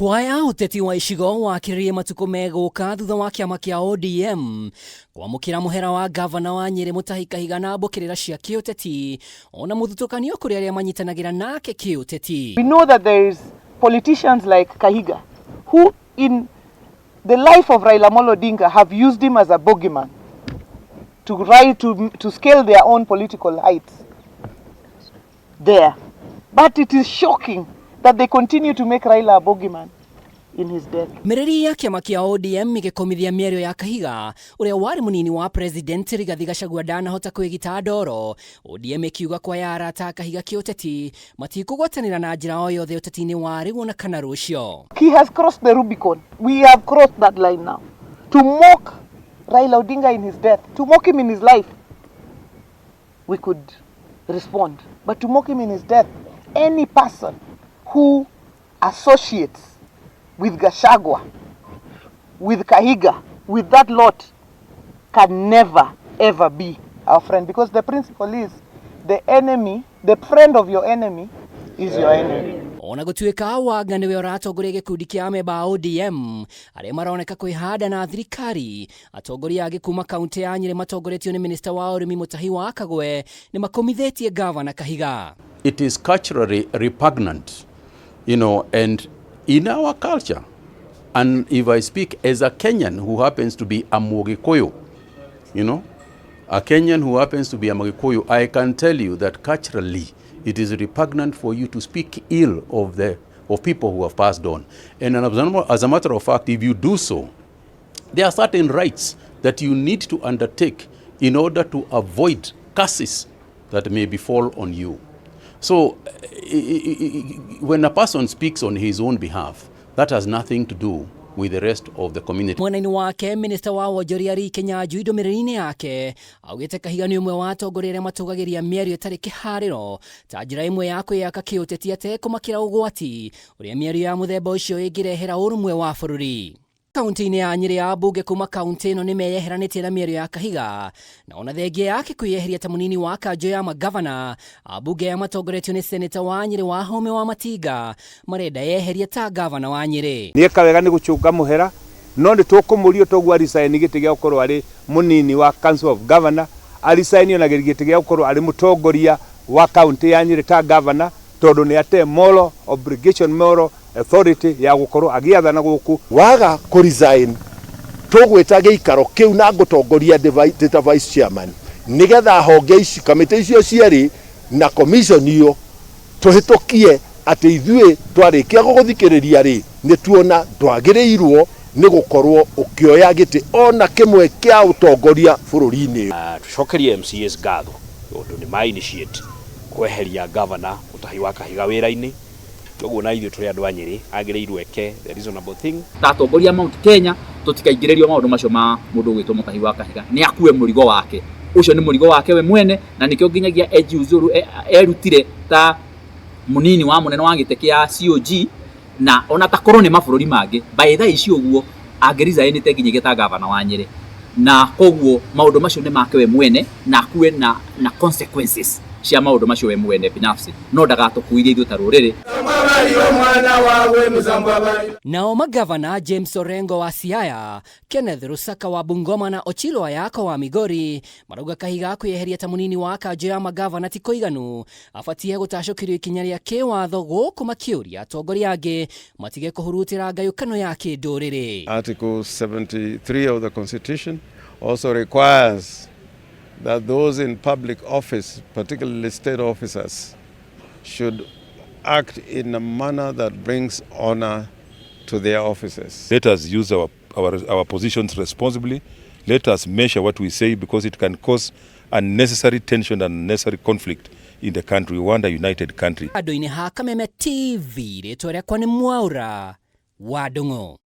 Kwaya ũteti wa icigo wakĩrĩrie matukũ megũka thutha wa kĩama kĩa ODM kwamũkĩra mũhera wa gavana wa Nyĩrĩ Mutahi Kahiga na mbũkĩrĩra cia kĩũteti ona mũthutũkanio kũrĩ arĩa manyitanagĩra nake kĩũteti. We know that there is politicians like Kahiga who in the life of Raila Amolo Odinga have used him as a bogeyman to rise to scale their own political heights there. But it is shocking that they continue to make Raila a bogeyman in his death. Mĩrĩri ya kĩama kĩa ODM ĩgĩkomithia mĩario ya Kahiga ũrĩa warĩ mũnini wa president Rigathi Gachagua ndanahota kwĩgita ndoro. ODM ĩkiuga kwaya arata a Kahiga kĩũteti matikũgwatanĩra na njĩra o yothe ũteti-inĩ wa rĩu ona kana rũcio. He has crossed the Rubicon. We have crossed that line now. To mock Raila Odinga in his death, to mock him in his life, we could respond. But to mock him in his death, any person who associates with Gachagua, with Kahiga, with that lot, can never ever be our friend. Because the principle is the enemy, the friend of your enemy is your enemy. Ona gũtuĩka Wanga nĩwe ũratongoria gĩkundi kĩa amemba a ODM arĩa maroneka kwĩhanda na thirikari, atongoria angĩ kuma kaunti ya Nyĩrĩ matongoretio nĩ minista wa ũrĩmi Mutahi wa Kagwe nĩ makomithĩtie gavana Kahiga. It is culturally repugnant, and in our culture, and if I speak as a Kenyan who happens to be a Mugikuyu, a Kenyan who happens to be a Mugikuyu, I can tell you that culturally it is repugnant for you to speak ill of people who have passed on. And as a matter of fact, if you do so, there are certain rights that you need to undertake in order to avoid curses that may befall on you. So, when a person speaks on his own behalf, that has nothing to do with the rest of the community. Mwena-inĩ wake, minista wa wonjoria Lee Kinyanjui ndũmĩrĩri-inĩ yake augĩte Kahiga nĩ ũmwe wa atongoria arĩa matũgagĩria mĩario ĩtarĩ kĩharĩro ta njĩra ĩmwe ya kwĩyaka kĩũteti atekũmakĩra ũgwati ũrĩa mĩario ya mũthemba ũcio ĩngĩrehera ũrũmwe wa bũrũri. Kaunti-inĩ ya Nyĩrĩ ya mbunge kuma kaunti ĩno nĩ meyeheranĩtie na mĩario ya Kahiga na ona thengia yake kwĩyeheria ta mũnini wa kanjũ ya magavana, ambunge aya matongoretio nĩ seneta wa Nyĩrĩ Wahome wa Matinga marenda yeherie ta gavana wa Nyĩrĩ. Nĩ eka wega nĩ gũcũnga mũhera, no nĩ tũkũmũrio toguo aresign gĩtĩ gĩa gũkorwo arĩ mũnini wa Council of Governor, aresign ona gĩtĩ gĩa gũkorwo arĩ mũtongoria wa kaunti ya Nyĩrĩ ta governor, tondũ nĩ ate moral obligation, moral authority ya gũkorwo agĩathana gũkũ. Waga kũ resign, tũgwĩta gĩikaro kĩu na ngũtongoria ndĩ ta vice chairman, nĩgetha honge ici, kamĩtĩ icio cierĩ na commission iyo, tũhĩtũkie atĩ ithuĩ twarĩkia gũgũthikĩrĩria rĩ, nĩ tuona ndwagĩrĩirwo nĩ gũkorwo ũkĩoya gĩtĩ ona kĩmwe kĩa ũtongoria bũrũri-inĩ. Tucokerie MCAs ngatho tondũ nĩ ma initiate kweheria governor Mutahi wa Kahiga wĩra-inĩ. Koguo na ithuĩ tũrĩ andũ a Nyĩrĩ, agĩrĩirwo eke the reasonable thing. Ta atongoria Mount Kenya, tũtikaingĩrĩrio maũndũ macio ma mũndũ ũgwĩtwo Mutahi wa Kahiga. Nĩ akue mũrigo wake, ũcio nĩ mũrigo wake we mwene, na nĩkĩo nginyagia ejiuzuru, erutire ta mũnini wa mũnene wa gĩtĩ kĩa COG. Na ona ta korwo nĩ mabũrũri mangĩ by thaa ici ũguo angĩresignĩte nginyagia ta gavana wa Nyĩrĩ. Na koguo maũndũ macio nĩ make we mwene, na akue na consequences cia maũndũ macio we mwene binafsi, no ndagatũkuithie ithuĩ ta rũrĩrĩ. Nao magavana James Orengo wa Siaya, Kenneth Lusaka wa Bungoma na Ochilo Ayako wa Migori marauga Kahiga kwĩyeheria ta mũnini wa kanjũ ya magavana ti kũiganu, abatie gũtacũkĩrio ikinya rĩa kĩwatho, gũkũ makĩũria atongoria angĩ matige kũhurutĩra ngayũkano ya kĩndũrĩrĩ. Article 73 of the Constitution also requires that those in public office, particularly state officers, should act in a manner that brings honor to their offices. Let us use our positions responsibly. Let us measure what we say, because it can cause unnecessary tension and unnecessary conflict in the country. We want a united country. Andũ-inĩ ha Kameme TV, rĩtwa rĩakwa nĩ Mwaura wa Ndung'u.